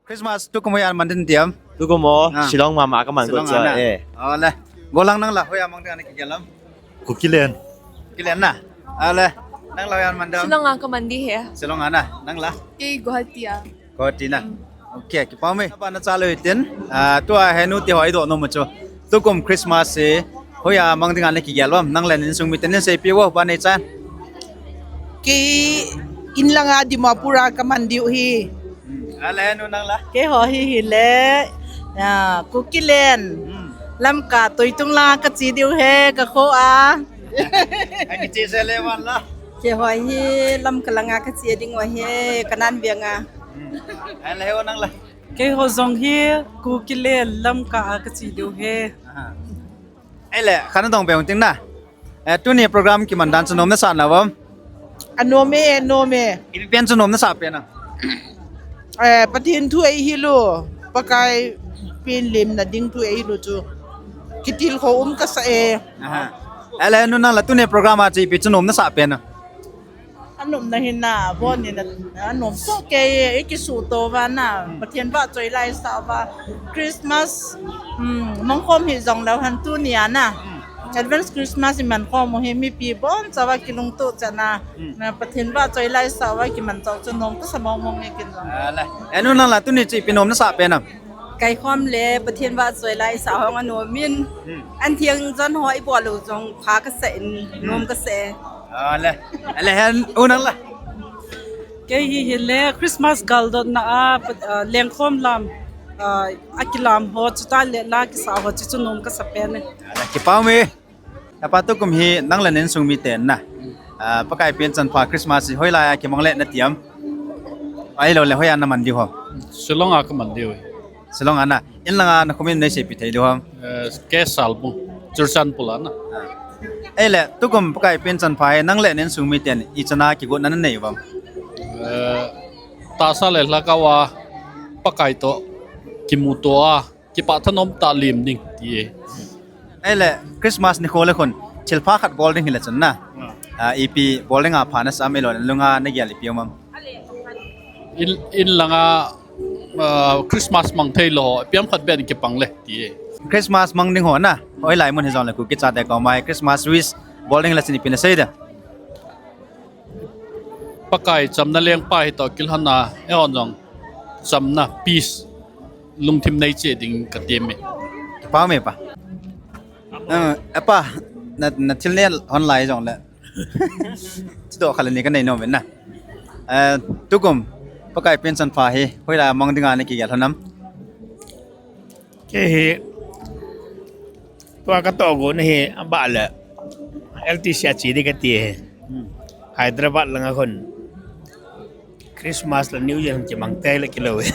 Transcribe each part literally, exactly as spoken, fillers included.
Christmas tukum hoiya man ding tiam? Tukum o, ah, Shillong mama ka man ko cha, eh. Ole. Golang nang la hoiya mang ding ana kigel am? Kukiland. Kukiland na. Ole. Nang la hoiya man ding? Shillong a ka man ding he. Shillong a na. Nang la? Kei Guwahati a. Guwahati na. Okay, kipa me. Apa na chalo itin? Ah, tua he nu ti hoi do no mo cho. Tukum Christmas e. Hoiya mang ding ana kigel am? Nang le insung miten seipi vo ba nei chan. Kei in langa Dimapur a ka man diu hi. Hmm. Ale nu nang la? Keiho hi hile, ah, Kukiland. Hmm. Lamka Toitung langa ka che diu he ka kho a. Aki che se le man la. Keiho hi Lamka langa ka che ding u ahi, Kanan veng a. Hmm. Ale ho nang la? Keiho jong hi Kukiland Lamka a ka che diu he. Aha. Ele, khat na dong be hung ting na. Eh, tuni program kiman dan chu nom na sa na vam? Anom e, nom e. Ipi pen chu nom na sa pen a? Eh, Pathen thu eihil u, Pakai pen lemna ding thu eihil u chu. Kitilkhou um ka sa e. Aha. Ele, nu nang la tuni program a chu ipi chu nom na sa pen a? Anom na hi na, bon ni na, anom so kei, i kisuto uva na, Pathen vahchoi la i sa uva, Christmas, hmm, mangkhom hi jong leu hen tuni a na. Advance Christmas i man khom u hi mipi boncha uva kilungto chan a, na Pathen vahchoi la i sa uva kiman chau chu nom ka sa mong mong e ken jong. Ala. E nu nang la tuni chu ipi nom na sa pen am? Kaikhom le Pathen vahchoi la i sa hong anom in. Hmm. An thiang jan ho i bol u jong pha ka sa in, nom ka sa e. Ale, ale hen u nang la. Kei hi hile Christmas galdotna a, ah, lengkhom lam, ah, a kilam ho chuta le la kisa ho chu chu nom ka sa pen e. Ale, kipa me. Apa tukum hi nang le na insung miten na. Ah, Pakai pen chanpha Christmas hi hoilai a kimang le na tiam? Ahilou le hoiya na man diu ham? Shillong a ka man diu. Shillong a na. In langa na kho min nei seipi thei diu ham? Eh, K Salbung, Churachandpur a na. Ah. Ele, tukum Pakai pen chanpha hi nang le na insung miten ichan a kigot na na nei uvam? Eh, tahsa le lhagao a Pakai to kimuto a, kipah thanom tah lim ding ti e. Ele, Christmas nikho le khun thilpha khat bol ding hile chun na. Ah. Ah, ipi bol ding a pha na sa am, ahilou le lunga na gel ipi um am? In, in langa, ah, Christmas mang thei lou ho, ipi ham khat beh in kipang le ti e. Christmas mang ding ho na, hoilai mun hi jong le Kuki chate koma Christmas wish bol ding le chun ipi na sei de? Pakai chamna lengpa hi to kilhon a, eihon jong chamna, peace, lungthim nei cheh ding ka ti me. Kipa me pa. Eh, apa, na, na thil nei hon lai jong le. Chuto khat le ni ka nei nom in na. Eh, tukum, Pakai pen chanpha hi hoilai a mang ding a na kigel hon am? Kei hi, tua ka toh got na hi, abah le L T C a che ding ka ti hi. Hmm. Hyderabad langa khun Christmas le New Year kimang tei le kilou e.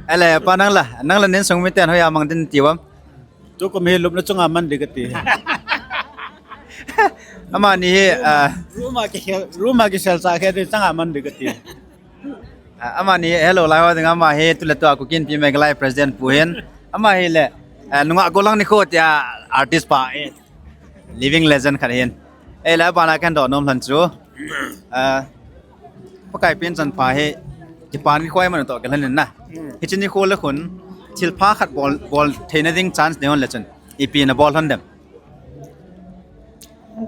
Ale, apa nang la, nang le na insung miten hoiya mang ding ti uvam? Tukum hi lupna chunga man ding ka ti. Amani hi, ah, room a ki, room a kisel cha khe ding chunga man ding ka ti. Ah, amani hello lai ho ding, ama hi tuletua Kuki Inpi Meghalaya president pu hin. Ama hile, ah, nungah golang nikho tia artist pa e. Living legend khat hin. Ele, abana kahin doh nom lhon chu. Ah, Pakai pen chanpha hi kipan kikhoi man to kilhon in na. Hmm. Hiche nikho le khun thilpha khat bol, bol theina ding chance nei hon le chun ipi na bol hon dem?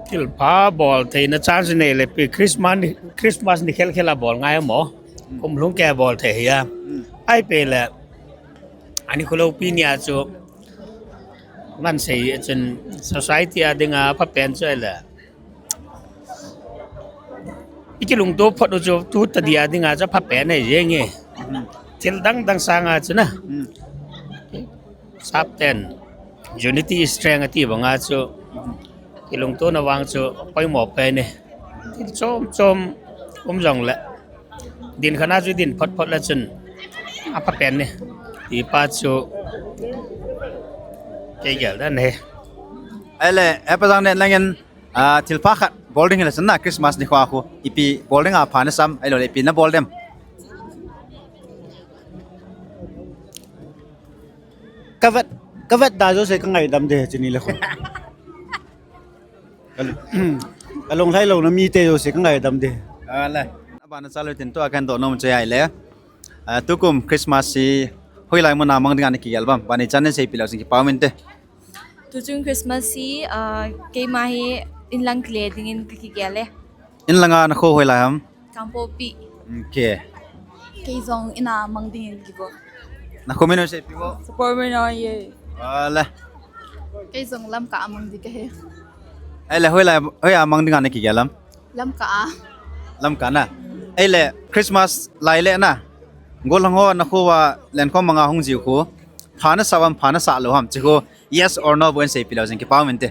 Thilpha bol theina chance nei le pi Christmas ni, Christmas ni khel khel a bol ngai mo. Hmm. Kum lhung kei a bol thei hi a. Hmm. Ahi pe le, ani kho lou pi ni a chu, man sei chun society a dinga pha pen chu ahile, i kilungto phot u chu tu ta dia dinga chu pha pen ahi jeng e. Hmm. Thil dang dang sanga chu na. Hmm. Sap ten, unity is strength ati banga chu, kilungtona vang chu poimo pen e. Thil chom chom um jong le, din khat a chu din phot phot le chun apha pen e. Ti pa chu kei gel dan e. Ahile, apa jang ne langin, ah, thilpha khat bol ding hile chun na, Christmas nikho a khu ipi bol ding a pha na sam, ahilou le ipi na bol dem? Ka vet, ka vet da jouse ka ngaidam de, chuni le khun. Ka, ka lunglhai louna mite jouse ka ngaidam de. Ala. Abana chalo tin tua kahin doh nom chu ahile. Ah, tukum Christmas hi hoilai muna mang dinga nakigel ham? Bana chan in seipeh leu chun kipa umin te. Tuchung Christmas hi, ah, keima hi inlang kile dingin kakigel e. Inlanga nakho hoilai ham? Kangpokpi. Okay. Kei jong ina mang dingin kigo. Nakho min seipeh o. Support min o ye. Ala. Kei jong Lamka a mang ding kahi. Ahile hoilai, hoiya mang dinga nakigel ham? Lamka a. Lamka na. Ahile Christmas lai le na, gollhang ho nakho uva lenkhom manga hung jiu khu, pha nasa ham, pha nasa lou ham, chi khu yes or no bou in seipeh leu chun kipa umin te.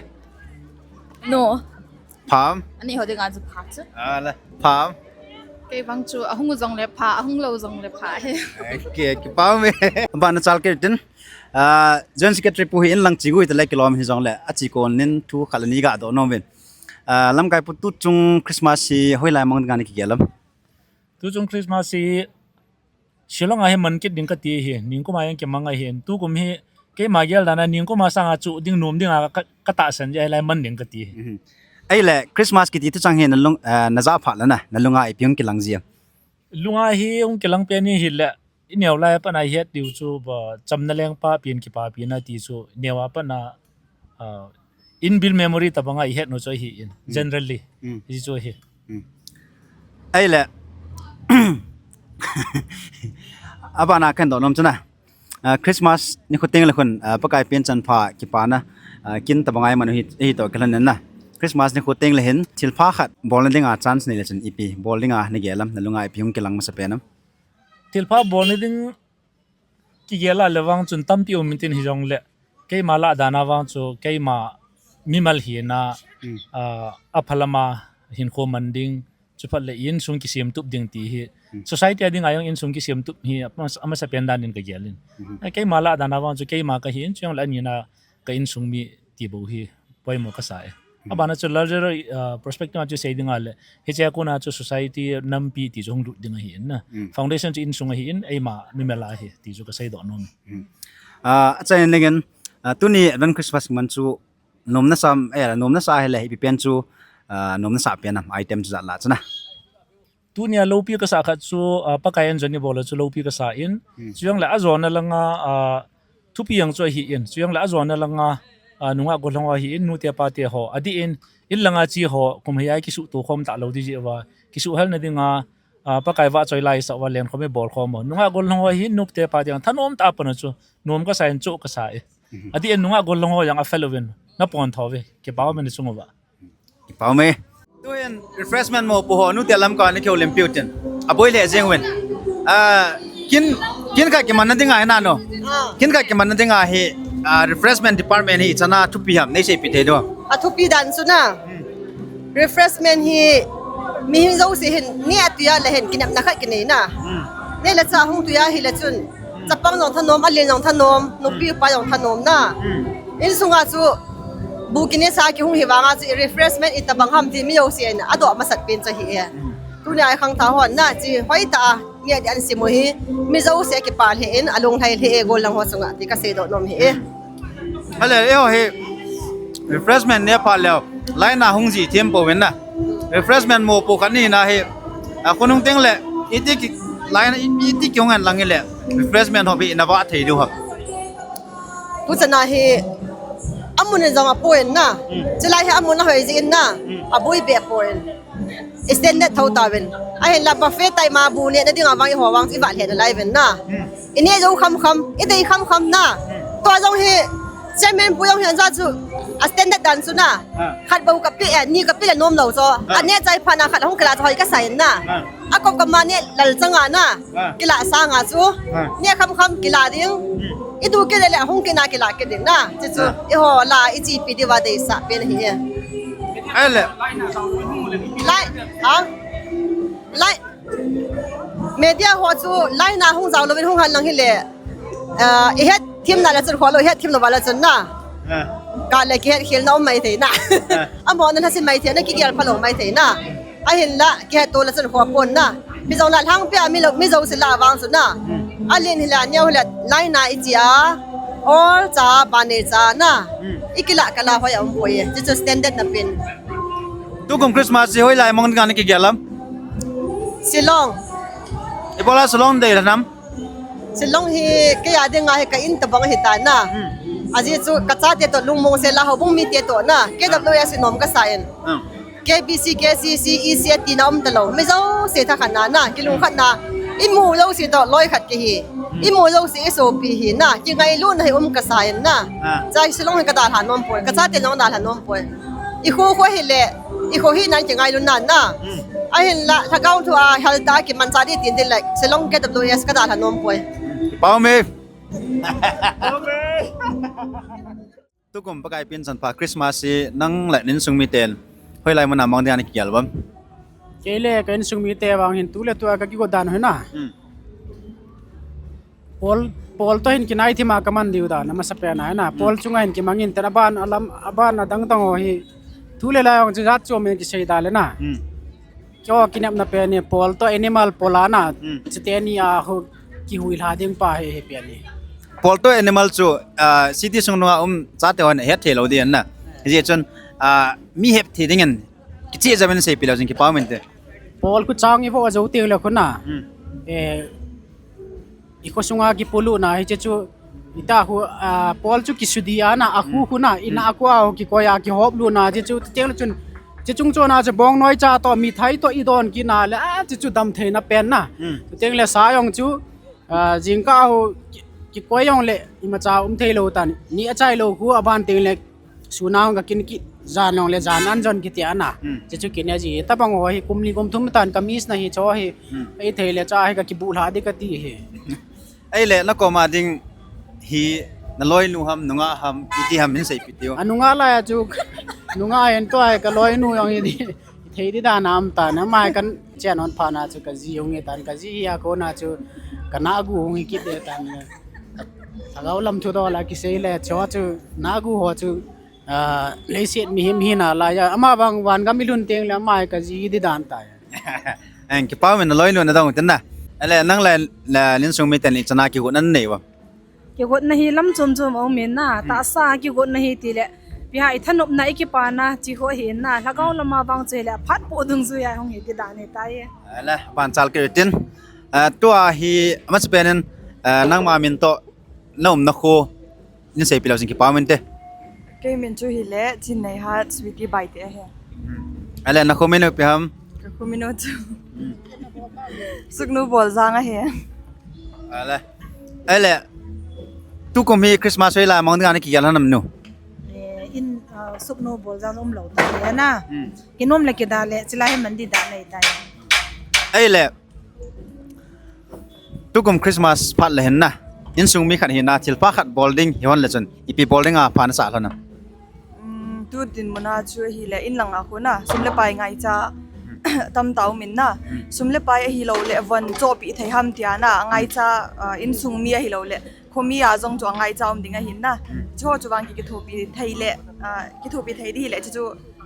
No. Pha ham? Ani ho dinga chu pha chu. Ala, pha ham? Kei vang chu ahung jongle pha, ahung lou jongle pha hi. Okay, kipa ume. Bana chal kit in. Ah, General Secretary pu hi inlang chi gui tale kilom hijongle, achi kon in thu khat le ni gadoh nom uvin. Ah, lamkai pu, tuchung Christmas hi hoilai mang dinga nakigel ham? Tuchung Christmas hi Shillong a hi man kit ding kati hi, ningkum a jong kimang ahin. Tukum hi keima gel dan a ningkum a sanga chu ding nom dinga ka, katahsan jeh a hilai man ding kati hi. Mhm. Ahile Christmas kiti thuchang hi nalung, eh, naja phat le na, nalunga ipi hung kilang ji ham? Lunga hi hung kilang pen hi hile, ineo lai a pat a ihet diu chu, ba, chamna lengpa pen kipapina ti chu, neo a pat a, ah, inbuilt memory tabanga ihet u chu ahin, generally. Mm. Hichu ahi. Mm. Ahile, abana kahin doh nom chu na, ah, Christmas nikho teng le khun, ah, Pakai pen chanpha kipana, ah, kin tabanga iman u hi, hitoh kilhon in na, Christmas nikho teng le hin thilpha khat bolna dinga chance nei le chun ipi bol dinga nagel ham, nalunga ipi hung kilang masapen ham? Thilpha bolna ding kigel a le vang chun tampi um intin hijongle, keima lah dan a vang chu keima mimal hina, ah, apha lama hinkho man ding, chuphat le insung kisemtup ding ti hi. Society a dinga jong insung kisemtup hi amas-, amasapen dan in kagel in. Eh, keima lah dan a vang chu keima kahin, chujongle anina ka insung mi ti bou hi poimo kasa e. Abana chu larger, ah, perspective a chu sei dinga le, hiche a kona chu society nampi ti chu hung lut ding ahin na. Foundation chu insung ahin, eima mimal a hi ti chu kasei doh nom. Ah, achaina dingin, ah, tuni Advance Christmas man chu nom nasa, eh, nom nasa hile ipi pen chu, ah, nom nasa pen ham, item chu jat la chu na? Tunia loupi kasah khat chu, ah, Pakai in jon ibol a chu loupi kasah in. Chujongle ajona langa, ah, thupi jong chu ahin. Chujongle ajona langa, ah, nungah gollhang ho ahin, nute pate ho. Adih in, in langa che ho, kum hi a kisuhto khom talou ding jeh uva, kisuhhelna dinga, ah, Pakai vahchoi la isah uva lenkhom ibol khom u. Nungah gollhang ho ahin, nute pate jong thanom tah a pan u chu, nom kasa in chu kasa e. Adih in nungah gollhang ho jong afel uvin, napon thou ve. Kipa umin nachung uva. Kipa ume. Tuin refreshment mopo ho, nute lamkai a nakihoulimpi u tin, aboi lheh jeng uvin. Ah, kin, kin khat kimanna dinga hi na no. Ah. Kin khat kimanna dinga hi, ah, refreshment department hi ichan a thupi ham, neiseipeh thei diu ham? Athupi dan chu na. Refreshment hi mihem jouse hin, neh a tui a le hin kinepna khat kinei na. Neh le chah hung tui a hile chun, chapang jong thanom, alen jong thanom, nupi upa jong thanom na. Insunga chu bu kine sa kihung hi vanga chu refreshment itobang ham ti mi jouse in adoh masat pen chu ahi e. Tunia ikhangthah hon na, chi hoitah a neh ding ahin sim u hi, mi jouse kipah lheh in, alunglhai lheh e, gollhang ho chunga ti kasei doh nom ahi e. Hale, eiho hi refreshment ne pha leu, line a hung ji them pouvin na. Refreshment mopo khat nahina hi, akhonung teng le, iti ki, line, iti kihung hen lang hile, refreshment ho hi navah thei diu ham? Tuchan a hi, amun in jong apoi na. Chulai hi amun ahoi jeh in na, aboi beh poi. Standard thou tauvin. Ahinla buffet time a bu nehna dinga vang eiho vang chu ivah lheh nalai uvin na. Ineh jou khamkham, idei khamkham na. Tua jong hi, chairman pu jong hi anja chu, a standard dan chu na. Khat bou kapeh e, ni kapeh le nom lou chu. Aneh chai phat na khat ahung kilah chu hoi kasa in na. Akop kama neh lal changa na. Kilah sanga chu. Neh khamkham kilah ding. Itu kile le ahung kina kilah kit ding na. Chuchu, eiho la ichepi diuva deisah pen ahi e. Ahile. Lai, ha? Lai. Media ho chu line a hung jao louvin hung hen lang hile, ah, ihet themna le chun kholou, ihet themlou va le chun na. Kale kihetkhel na um maithei na. Amahon alhasim maithei na, kigel phalou maithei na. Ahinla kihetto le chun kho pon na. Hijongle lhangpi a mi lou, mi jouse lah vang chu na. Alen hile, aneo hile, line a iche a, ol cha, banei cha na. Ikilah kala hoi a um poi e. Chuchu standard na pen. Tukum Christmas hi hoilai mang dinga nakigel ham? Shillong. Ibola Shillong dei lhon ham? Shillong hi kei a dinga hi ka in tabang ahi ta na. Ajeh chu ka chate toh lungmong sel a houbung mite toh na. K W S in nom ka sa in. KBC, KCC, EC tina um talou. Mi jouse thakhat na na, kilungkhat na. I mu jouse toh loi khat kihi. I mu jouse i sopi hi na. Kingailutna hi um ka sa in na. Chua hi Shillong hi ka dalha nom poi. Ka chate jong dalha nom poi. I kho kho hile, i kho hina kingailu nan na. Ahinla, lhagao thu a hal ta kimancha di tin din le, Shillong K W S ka dalha nom poi. Pau me. Tukum Pakai pinchan pha Christmas hi nang le na insung miten hoilai mun a mang dinga na kigel uvem? Kei le ka insung mite vang hin tu le tu a ka kigot dan hoi na. Pawl, pawl toh hin kinai thim a ka man diu dan, amasa pen a na. Pawl chunga hin kimang in tin aban, alam, aban adang dang ho hi. Thu le la jong chu jat chom in kisei da le na. Kei ho kinepna pen hi pawl toh animal pawl a na. Chuteni a ho kihuilha ding pa hi, hi pen hi. Pawl toh animal chu, ah, city sung nunga um chate hon het thei lou ding na. Hijeh chun, ah, mi het thei dingin kicheh jam in seipeh leu chun kipah um inte. Pawl khu chang i vo a jo teng le khu na. Eh, i kho sunga kipoluna hiche chu, ita khu, ah, pawl chu kisudi a na, a khu khu na, ina a khu a ho kikoi a kihop luna, hiche chu, teng le chun, hiche chung chon a chu bong noi cha toh, mithai toh i don kit na le, ah, hiche chu dam theina pen na. Teng le sa jong chu, ah, jingkah ho ki, kikoi jong le, imacha um thei lou tan, ni a chai lou khu aban teng le, Suna hung ka kin kit, jan long le jan an jon kiti ana. Hmm. Chuchu kin aji, tabang ho hi kum ni kum thum tan ka miss na hi cho hi. Hmm. Ei thei le cha hi ka kibu lha di kati hi. Ei le na koma ding hi na loinu ham, nungah ham, iti ham hin seipeh teo. A nungah lai a chu, nungah hin to ai ka loinu jong hi di. Thei di dan am tan, amai kan chen hon pha na chu ka ji hung hi tan, ka ji hi a kona chu ka na gu hung hi kit de tan. Lhagao lam thu dol a kisei le cho chu na gu ho chu, ah, leiset mihem hi na lai a. Ama vang van gam i lhun teng le amai ka ji di dan tai. Eng, kipa min a loinu na dong tin na. Ale nang le, le na insung miten ichan a kigotna nei uvam? Kigotna hi lam chom chom a um in na. Hmm. Tahsa kigotna hi ti le. Pi ha i thanopna i kipana chi ho hi in na. Lhagao lam a vang chu hi le phat po dungjuia hung hi di dan hi tai. Ale, pan chal keu tin. Ah, tua hi, amasa pen in, ah, nangma min toh, na umna kho, nei seipeh leu chun kipa um inte. Kei min chu hi le, Chinneihat Sweetie Baite ahi. Hmm. Ale, na kho min u ipi ham? Ka kho min u chu. Hmm. Sugnu Boljang ahi. Ale. Ale. Tukum hi Christmas hoilai mang dinga na kigel ham nu? Eh, in, ah, Sugnu Boljang um lou ta le na. Hmm. Kinom le kida le, chilai hi man di da le tai. Ale. Tukum Christmas phat le hin na. Insung mi khat hina, thilpha khat bol ding, hi hon le chun. Ipi bol dinga pha na sa lhon am? Um, tu dinmun a chu hi le in lang a khu na. Sum le pai ngaicha tam ta um in na. Hmm. Sum le pai ahi lou le, von chohpeh thei ham tia na. Ngaicha, ah, insung mi ahi lou le. Khomi a jong chu a ngaicha um ding ahin na. Hmm. Chu ho chu vang ki kithopi thei le, ah, kithopi thei di le, chu chu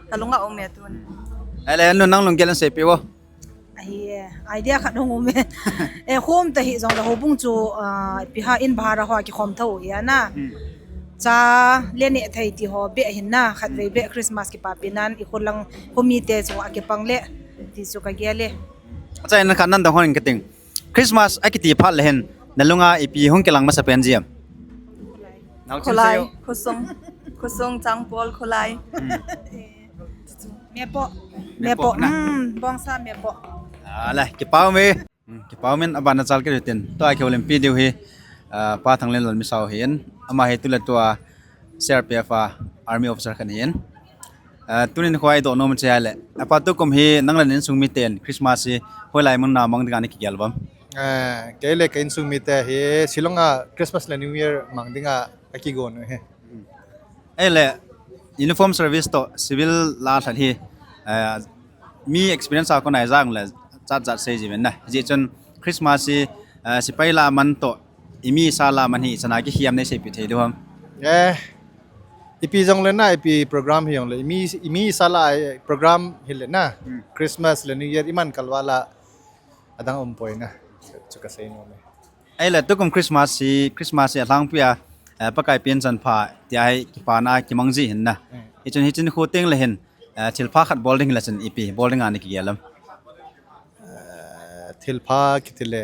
ka lunga um e tun. Ale, nu nang lunggel in seipeh uvo. Ahi, eh, idea khat hung um e. Eh, khom ta hi jong le houbung chu, ah, pi ha in bhara ho kikhom tho hi ana. Hmm. Cha le neh thei ti ho beh hin na, khatvei beh Christmas kipapi nan, i kho lang khomi te chu a kipang le, ti chu ka gel e. Acha in khat nan dong hon ka ting. Christmas a kiti phat le hin, na lunga ipi hung kilang masa pen ji am? Kholai, khosung, khosung changpol kholai. Hmm. Mepoh. Mepoh, mepoh na. Hmm, bongsa mepoh. Ale, kipa um e. Hmm, kipa um in aban na chal keu tin. Tua kihoulimpi diu hi, ah, Pa Thanglenlal Misao hi in. Ama hi tu le tua C R P F a army officer khat hi in. Ah, tunin kho a i doh nom chu hi le. Apa tukum hi nang le na insung miten Christmas hi hoilai mun a mang dinga na kigel uvam? Ah, kei le ka insung mite hi Shillong a Christmas le New Year mang dinga ka kigon u hi. Ei le, uniform service toh civil la lhat hi, eh, mi experience a kon a i jang le jat jat sei ji ven na. Hijeh chun Christmas hi, eh, sepai la man toh, i mi sa la man hi, ichan a kikhem nei seipeh thei diu ham? Eh, ipi jong le na, ipi program hi jong le, i mi, i mi sa la, eh, program hi le na. Hmm. Christmas le New Year i man kal uva la, adang um poi na. Chu ka sei nom e. Ei le, tukum Christmas hi, Christmas hi alhangpi a, eh, Pakai pinchan pha, tia hi kipana kimang ji hin na. Hmm. Hichun, hichun khu teng le hin, eh, thilpha khat bol ding le chun ipi, bol dinga na kigel am? Eh, thilpha kiti le,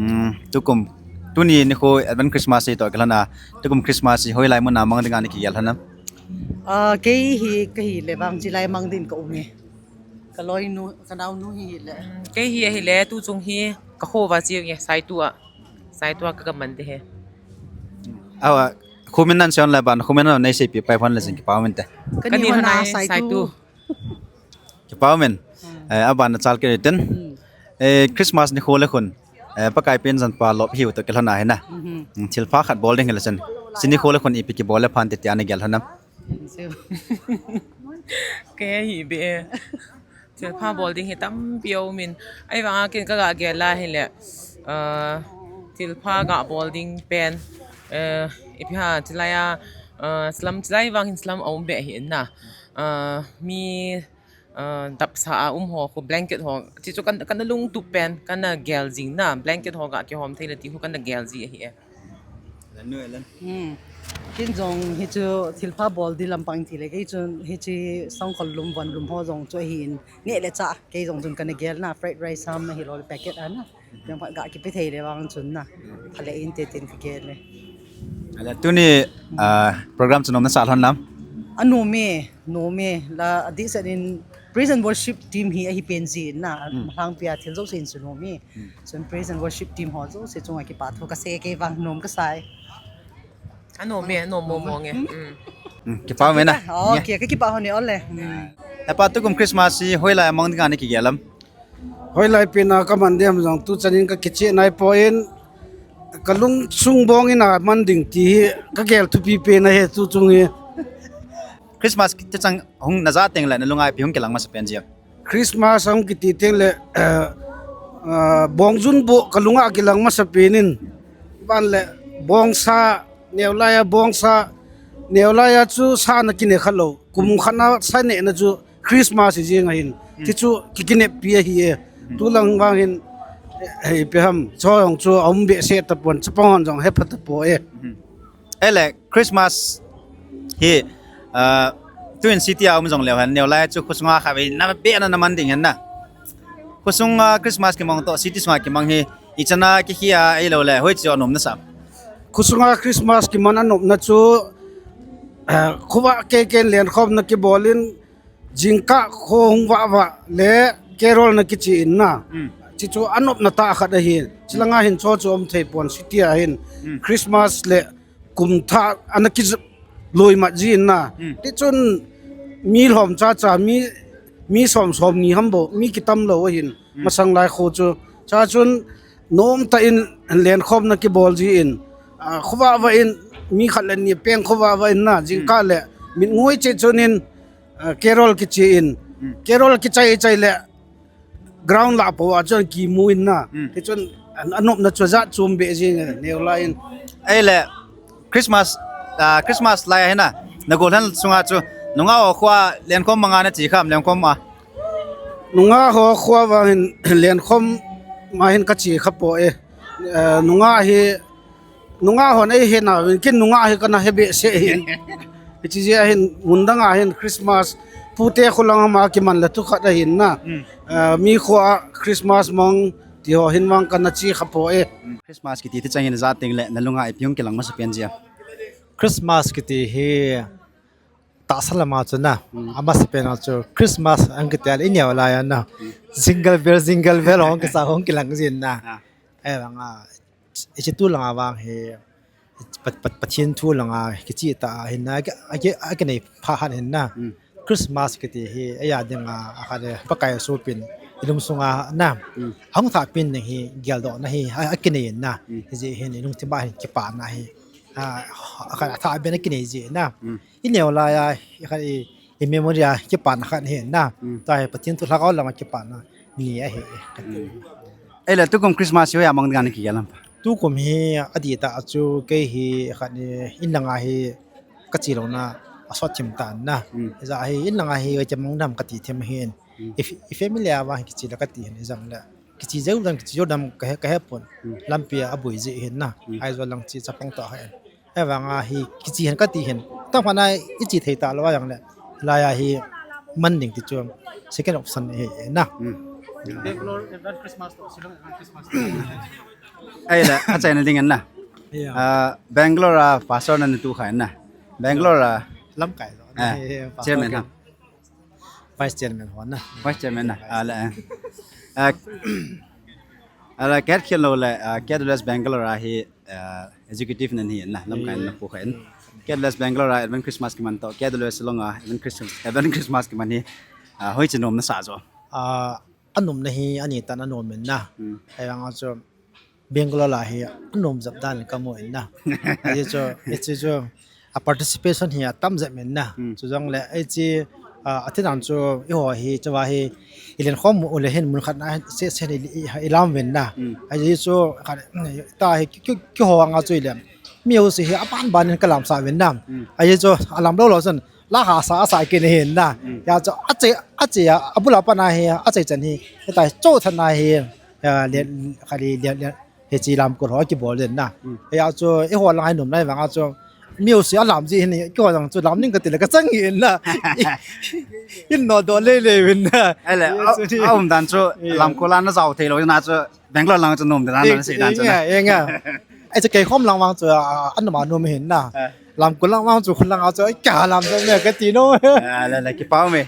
Hmm, tukum, tuni nikho Advent Christmas hi toh kilhon a, tukum Christmas hi hoilai mun a mang dinga nakigel lhon am? Ah, kei hi, kei hi le vang chilai mang din ka um e. Ka loinu, ka naonu hi le. Hmm, kei hi ahile, tuchung hi ka kho va chi nge, Saitu a. Saitu a ka, ka man de he. Awa, khomin nan seihon le ban, khomin nan nei seipi pai hon le jing kipa um inte. Ka ni hon a Saitu. Kipa um in. Hmm. Eh, aban na chal ke ten. Hmm. Eh, Christmas nikho le khun. Eh, Pakai pen jan pa lop hiu toh kilhon a hi na. Mhm. Hmm, thilpha khat bol ding hi le chun. Hiche nikho le khun ipi kibol le phan te tia nagel lhon am? Kei hi be. Thilpha bol ding hi tampi aum in. Ahivang a ken ka ga gel a hile. Ah, thilpha ga bol ding pen. Eh, ipi ham chilai a, ah, slum chilai vang hin slum aum be hi na. Ah, mi, ah, dapsa a um ho, khu blanket ho, chi chu kan, kana lungtup pen, kana gel jing na, blanket ho ga kihom thei le ti khu kana gel ji ahi e. Len nu, Len. Hmm. Ken jong hichu thilpha bol di lampang ti le, kei chun hiche sangkhol lum, von lum ho jong chu ahin, neh le chah, kei jong chun kana gel na, fried rice ham ahilou le packet a na. Jong phat ga kipe thei le vang chun na. Phale inte tin ka gel le. Ale tuni, ah, program chu nom nasa lhon lam? Anom e, nom e. La adih set in praise and worship team hi ahi pen jin na. Hmm. Malang pia thil jouse in chu nom e. Hmm. Chun praise and worship team ho jouse chunga kipa thu kasei, kei vang nom kasai. Anom e, anom mong mong e. Hmm. Hmm. Hmm, kipa um e na. Oh, okay, ka kipa hon e ole. Hmm. Hepa, tukum Christmas hi hoilai a mang dinga nakigel am? Hoilai pen a ka man dem jong tu chan in ka kicheh nai poi, ka lungsung bong in a man ding ti hi ka gel thupi pen ahi tuchung hi. Christmas kiti chang hung na ja teng le na lunga ipi hung kilang masa pen ji am? Christmas hung kiti teng le, eh, eh, bong jun bu ka lunga kilang masa pen in. Ban le bong sa, neo lai a bong sa, neo lai a chu sa na kine kha lou. Kum khat na sa neh na chu Christmas hi jing ahin. Hmm. Ti chu ki, kineppi ahi e. Hmm. Tulang vang hin, eh, ipi ham, cho jong chu aum behseh tapon, chapang hon jong hepha tapoi. Hmm. Ele, Christmas hi, ah, tuin city a um jong leu hen, neo lai chu khosunga kha vei, na be na, na man ding hen na. Khosunga Christmas kimang toh, city sunga kimang hi, ichan a kikhel a, ahilou le, hoiche a nom nasa am? Khosunga Christmas kiman a nopna chu, eh, khovah kei ken lenkhom na kibol in, jingkah kho hung vah vah le carol na kiche in na. Hmm. Chi chu anopna tah khat ahi. Chulanga hin cho chu um thei pon city a hin. Hmm. Christmas le kum thah ana kiloi mat ji in na. Hmm. Ti chun mi lhom cha cha mi, mi som som ni ham bou, mi kitam lou ahin. Hmm. Masang lai kho chu. Cha chun nom tah in lenkhom na kibol ji in. Ah, khovah vah in mi khat le ni peng khovah vah in na. Hmm. Jingkah le mit ngoi che chun in ah, carol kiche in. Hmm. Carol kichai chai le ground lah pou a chun kimu in na. Hmm. Ti chun an, anopna chu jat chom be jing e, neo lai in. Ahile Christmas, ah, Christmas lai a hin na, na gollhang sunga chu nungah ho khoa lenkhom manga na che kham, lenkhom a? Nungah ho khoa vang hin lenkhom ma hin ka che kha poi. Eh, nungah hi Nungah hon eihe nauvin, ken nungah hi kana he behseh hin. Hiche jeh a hin, mun dang a hin Christmas, pute kholang hama kiman le thu khat ahin na. Hmm. Ah, mi khoa Christmas mang ti ho hin vang kana che kha poi. Hmm. Christmas kiti ti chang hin ja teng le, na lunga ipi hung kilang masa pen ji am? Christmas kiti hi tahsa lama chu na, hmm, amasa pen a chu Christmas hung kiti le i neo lai a na. Hmm. Jingle bell, jingle bell hung kisa hung kilang jin na. Ah. Ahivang a, hiche tu langa vang hi, Pat-, Pat-, Pathen thu langa kicheh tah a hin na, a ki, a ki, a kinei pha khat hin na. Hmm. Christmas kiti hi, eia dinga, a khat le, Pakai sopin, i lungsunga na. Hmm. Hung thah pen ding hi, geldohna hi, a, a kinei in na. Hmm. Hijeh hin, i lungthim a hin kipana hi. A, a khat le, athah pen a kinei jeh na. Hmm. I neo lai a, i khat i, i memory a kipana khat hi na. Hmm. Tua hi Pathen thu lhagao lama kipana ni ahi, kati. Hmm. Ahile tukum Christmas hi hoiya mang dinga na kigel ham? Tukum hi adih tah a chu kei hi khat ni in langa hi ka che louna asot thim tan na. Hmm. Hijeh a hi in langa hi ka mang dam kati thim hin. If, if family a vang kichi la kati hin jang le. Kichi jeu dam, kichi jeu dam ka he, ka he pon. Lampi a boi ji hin na. Ai jo lang chi chapang ta hen. He vang a hi kichi hen kati hin. Tang pha na i chi thei ta lo jang le. Lai a hi man ding ti chu second option hi na. Bangalore, Advance Christmas to, Shillong, Advance Christmas to. Ai la, a chaina ding na. Yeah. Ah, Bangalore a pastor na ni tu kha na. Bangalore a Lamkai lo. Eh, Pastor chairman ke. Ha. Vice chairman ho na. Vice chairman na. Ala, eh. Ah, ala, Cat Khian lo le, ah, Cat West Bangalore a hi, ah, executive na ni na, lamkai na pu kha in. Cat West Bangalore a Advance Christmas kiman to, Cat West Shillong a Advance Christmas, Advance Christmas kiman hi, ah, hoi chi nom na sa jo. Ah, anom na hi, ani tan anom in na. Hmm. Ai vang a chu, Bangalore la hi anom jep dan ka mu in na. Ai chu, ai chu chu, a participation hi atam jep in na. Hmm. Chu jong le, ai chi, ah, a thi dan chu, i ho hi, chu va hi, i len khom u le hin mun khat na, se, se i, i, i lam vin na. Hmm. Ai chu, khat, ta hi, ki, ki, ki ho nga chu i len. Mi ho si hi, aban ban in ka lam sa vin na. Hmm. Ai chu, a lam lo lo chun, la ha sa, a sa ki ni hin na. Hmm. Ya chu, a che, a che, a bula pa na hi, a che chan hi, ta chu than na hi, ya, le, khali, le, le, Hichi lamkol ho kibol den na. Hmm. Hia chu, eiho lang a inom nai vang a chu, music a lam ji hin, keiho jong chu lam ning kati le kachang hi in na. In no do le le vin na. Ai le, a, chu ni. A um dan chu, eh, lamkol a na jao thei lou na chu, Bangalore lang chu nom den na, eh, na sei dan chu na. Eh, eh, eh. Ai chu kei khom lang vang chu, a, a nom a nom hin na. Eh. Lamkol lang vang chu, khon lang a chu, ai ka lam chu me kati no. Ah, le, le, kipa um e.